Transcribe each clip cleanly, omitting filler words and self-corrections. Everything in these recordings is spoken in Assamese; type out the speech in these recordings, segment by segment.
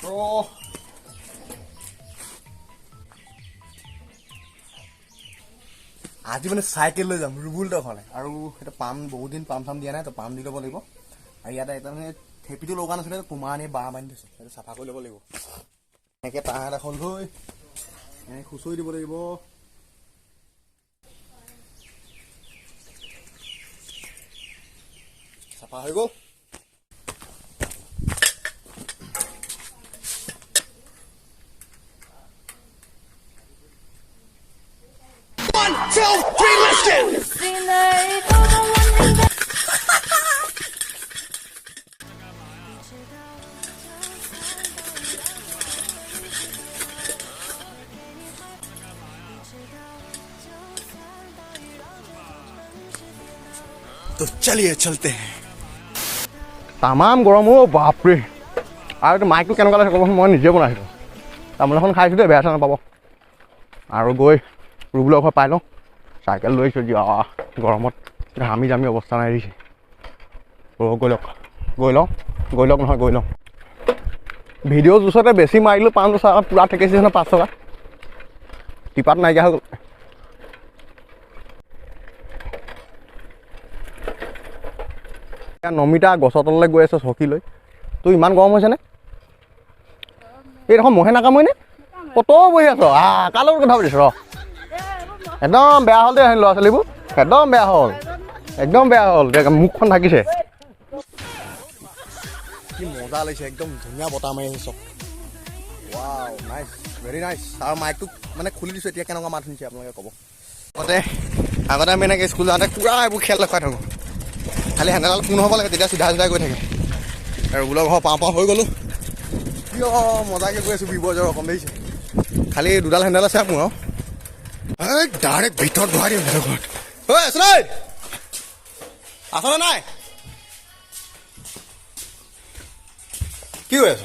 অ' আজি মানে চাইকেল লৈ যাম ৰুবুলহঁতৰ ঘৰলৈ। আৰু সেইটো পাম, বহুত দিন পাম চাম দিয়া নাই, তো পাম দি ল'ব লাগিব। আৰু ইয়াতে এটা মানে থেপিটো লগা নাছিলে, কুমাৰ আনি বাঁহ বান্ধি থৈছে, সেইটো চাফা কৰি ল'ব লাগিব। এনেকৈ তাঁৰ এখন লৈ এনেকৈ খুচৰি দিব লাগিব। চাফা হৈ গ'ল। One, two, three, let's go! तो चलिए चलते हैं। তামাম গৰম অ' বাপৰে। আৰু এইটো মাইকটো কেনেকুৱা লাগিছে ক'বচোন, মই নিজে বনাইছিলোঁ। তামোল এখন খাইছোঁ দেই, বেয়া চেয়া নাপাব। আৰু গৈ ৰুবুলৰ ঘৰ পাই লওঁ। চাইকেল লৈ আহিছোঁ দিয়া, গৰমত ঘামি জামি অৱস্থা নাই দিছে। গৈ লওক, গৈ লওঁ, গৈ লওক নহয় গৈ লওঁ। ভিডিঅ' জোচতে বেছি মাৰিলোঁ, পাণটো চাহ পূৰা ঠেকেচিছে নহয়, 5 টকা টিপাত নাইকিয়া হৈ গ'ল। নমিতা গছৰ তললৈ গৈ আছে চকী লৈ। তোৰ ইমান গৰম হৈছেনে? এইডোখৰ মহে নাকামোৰে নে? ক'ত বহি আছ? কাৰ লগত কথা পাতিছ? ৰ, একদম বেয়া হ'ল দেই ল'ৰা ছোৱালীবোৰ, একদম বেয়া হ'ল, একদম বেয়া হ'ল। মুখখন ঢাকিছে। কি মজা লাগিছে, একদম ধুনীয়া বতাহ মাৰি আছে চব। Wow, nice, very nice. আৰু মাইকটো মানে খুলি দিছোঁ, এতিয়া কেনেকুৱা মাত শুনিছে আপোনালোকে ক'ব। আগতে আমি এনেকৈ স্কুল যাওঁতে পূৰা এইবোৰ খেল দেখুৱাই থাকোঁ, খালি হেণ্ডেলডাল পোন হ'ব লাগে, তেতিয়া চিধা চিধা গৈ থাকে। আৰু ৰুবুলৰ ঘৰ পাওঁ পাওঁ হৈ গ'লোঁ। কিয় মজাকৈ গৈ আছোঁ, বিবজৰ অকণ দেখিছে। খালি দুডাল হেণ্ডেল আছে মোৰ আৰু। এই ডাইৰেক্ট ভিতৰত ভৰাই দিম সিহঁতৰ ঘৰত। ঐ আছ নাই? আছনে নাই? কি কৰি আছ?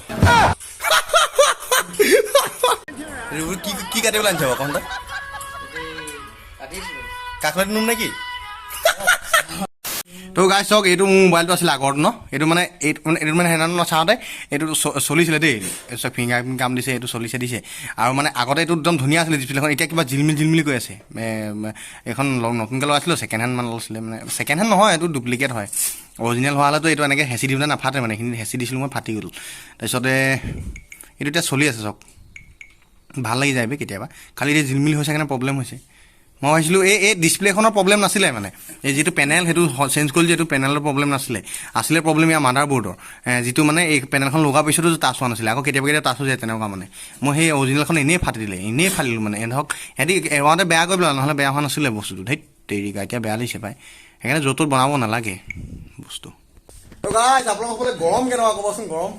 ৰুবুল কি কি কাটিবলৈ আনিছ বাৰু কণ তই? কাষলতি নোম নে কি? তো গাইজ চাওক, এইটো মোৰ মোবাইলটো আছিলে আগৰটো ন, এইটো মানে এইটো মানে এইটো মানে সেইদিনা নাচাওঁতে এইটো চলিছিলে দেই, চব ফিংগাৰ প্ৰিণ্ট কাম দিছে, এইটো চলিছে দিছে। আৰু মানে আগতে এইটো একদম ধুনীয়া আছিলে ডিছপ্লেখন, এতিয়া কিবা জিলমিল জিলমিল কৰি আছে। এইখন নতুনকৈ লগাইছিলোঁ, ছেকেণ্ড হেণ্ড মান লৈছিলে, মানে ছেকেণ্ড হেণ্ড নহয়, এইটো ডুপ্লিকেট হয়। অৰিজিনেল হোৱা হ'লেতো এইটো এনেকৈ হেঁচি দিওঁতে নাফাটে, মানে এইখিনি হেঁচি দিছিলোঁ মই, ফাটি গ'ল। তাৰপিছতে এইটো এতিয়া চলি আছে চাওক, ভাল লাগি যায় বে কেতিয়াবা। খালি এতিয়া জিলমিল হৈছে কাৰণে প্ৰব্লেম হৈছে। মই ভাবিছিলোঁ এই ডিছপ্লেখনৰ প্ৰব্লেম নাছিলে, মানে এই যিটো পেনেল সেইটো চেঞ্জ কৰিলোঁ, যিটো পেনেলৰ প্ৰব্লেম নাছিলে, আছিলে প্ৰব্লেম ইয়াৰ মাডাৰ বৰ্ডৰ, যিটো মানে এই পেনেলখন লগোৱাৰ পিছতো টাচ হোৱা নাছিলে, আকৌ কেতিয়াবা কেতিয়াবা টাচ হৈ যায় তেনেকুৱা। মানে মই সেই অৰিজিনেলখন এনেই ফাটি দিলে, এনেই ফালিলোঁ মানে। ধৰক সিহঁতি এৱাতে বেয়া কৰি পেলালে, নহ'লে বেয়া হোৱা নাছিলে বস্তুটো। ধেইত তেৰিকা, এতিয়া বেয়া লাগিছে পাই। সেইকাৰণে য'ত ত'ত বনাব নালাগে বস্তু। আপোনালোকৰ ফালে গৰম কেনেকুৱা ক'বচোন? গৰম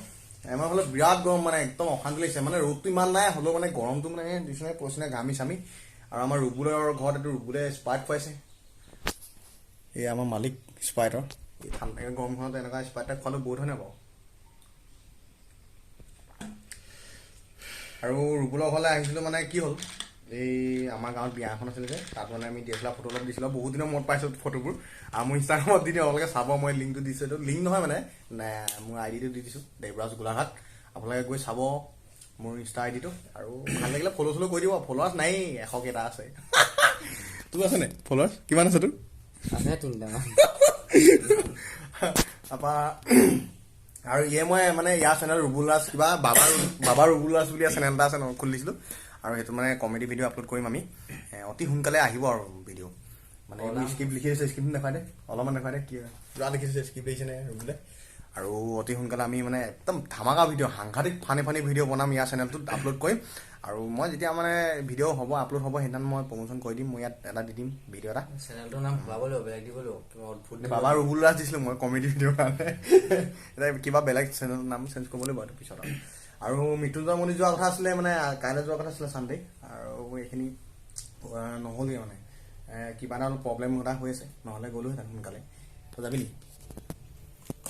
আমাৰ ফালে বিৰাট গৰম, মানে একদম অশান্তি লাগিছে। মানে ৰ'দটো ইমান নাই হ'লেও মানে গৰমটো মানে দিছে পৰিছে, ঘামি চামি। আৰু আমাৰ ৰুবুলৰ ঘৰত এইটো ৰুবুলে স্প্ৰাইট খুৱাইছে, এই আমাৰ মালিক স্প্ৰাইটৰ। এই ঠাণ্ডা গৰমখনত এনেকুৱা স্প্ৰাইট এটা খোৱাটো বহুত হয় নাই বাৰু। আৰু ৰুবুলৰ ঘৰলৈ আহিছিলোঁ, মানে কি হ'ল, এই আমাৰ গাঁৱত বিয়া এখন আছিলে যে, তাত মানে আমি D S L R photo অলপ দিছিলোঁ, বহুত দিনৰ মূৰত পাইছোঁ ফটোবোৰ। আৰু মোৰ ইনষ্টাগ্ৰামত দি দিওঁ, আপোনালোকে চাব, মই লিংকটো দিছোঁ, এইটো লিংক নহয় মানে মোৰ আই ডিটো দি দিছোঁ, দেৱৰাজ গোলাঘাট, আপোনালোকে গৈ চাব মোৰ ইনষ্টা আই ডিটো। আৰু ভাল লাগিলে ফ'ল' চল' কৰি দিব। ফ'ল'ৱাৰ্ছ নাই, 100 কেইটা আছে। তোৰ আছেনে ফ'ল'ৱাৰ্ছ? কিমান আছে তোৰ? আছে 3টামান। তাৰপৰা আৰু ইয়ে মই মানে ইয়াৰ চেনেল ৰুবুল ৰাজ কিবা বাবা ৰুবুল ৰাজ বুলি চেনেল এটা আছে ন, খুলি দিছিলোঁ। আৰু সেইটো মানে কমেডি ভিডিঅ' আপলোড কৰিম আমি, অতি সোনকালে আহিব আৰু ভিডিঅ'। মানে এইবোৰ স্ক্ৰিপ্ট লিখি দিছে, স্ক্ৰিপ্ট দেখুৱাই দে অলপমান, দেখুৱাই দে কি পূৰা লিখি দিছে, স্ক্ৰিপ্ট লিখিছে নে ৰুবুলে। আৰু অতি সোনকালে আমি মানে একদম ধামাকা ভিডিঅ', সাংঘাতিক ফানি ফানি ভিডিঅ' বনাম, ইয়াৰ চেনেলটোত আপলোড কৰিম। আৰু মই যেতিয়া মানে ভিডিঅ' হ'ব, আপলোড হ'ব, সেইদিনা মই প্ৰমোশ্যন কৰি দিম, মই ইয়াত এটা দি দিম ভিডিঅ' এটা। চেনেলটোৰ নাম ভৰাব লাগিব, বেলেগ দিব লাগিব, কিবা অদ্ভুত দিব বাবা ৰুবুল ৰাজ দিছিলোঁ মই কমেডি ভিডিঅ'ৰ কাৰণে, এতিয়া কিবা বেলেগ চেনেলৰ নাম চেঞ্জ কৰিব লাগিব এইটো পিছত। আৰু মৃত্যুঞ্জয় মন্দিৰ যোৱা কথা আছিলে, মানে কাইলৈ যোৱা কথা আছিলে চানডে, আৰু এইখিনি নহ'লগৈ মানে, কিবা এটা অলপ প্ৰব্লেম এটা হৈ আছে, নহ'লে গ'লোহেঁতেন সোনকালে। তই যাবি নেকি?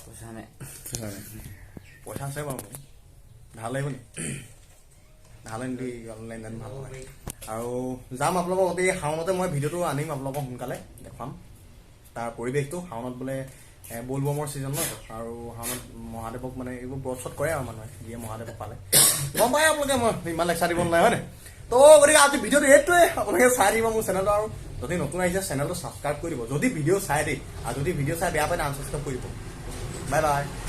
পইচা নাই। পইচা আছে বাৰু মোৰ। ধাৰ লাগিব নি? ধাৰলৈ নিদি অনলাইন ভাল নহয়। আৰু যাম আপোনালোকক অতি শাওনতে মই ভিডিঅ'টো আনিম, আপোনালোকক সোনকালে দেখুৱাম তাৰ পৰিৱেশটো। শাওনত বোলে বলবমৰ ছিজন ন, আৰু শাওনত মহাদেৱক মানে এইবোৰ ব্ৰত চ্ৰত কৰে আৰু মানুহে, যিয়ে মহাদেৱক পালে। গম পাই আপোনালোকে, মই ইমান লেকচাৰ দিব নালাগে, হয়নে? তো গতিকে আজি ভিডিঅ'টো এইটোৱে। আপোনালোকে চাই দিব মোৰ চেনেলটো, আৰু যদি নতুন আহিছে, চেনেলটো ছাবস্ক্ৰাইব কৰি দিব যদি ভিডিঅ' চাই দেই, আৰু যদি ভিডিঅ' চাই বেয়া পায়, আনছাবস্ক্ৰাইব কৰি দিব। Bye bye.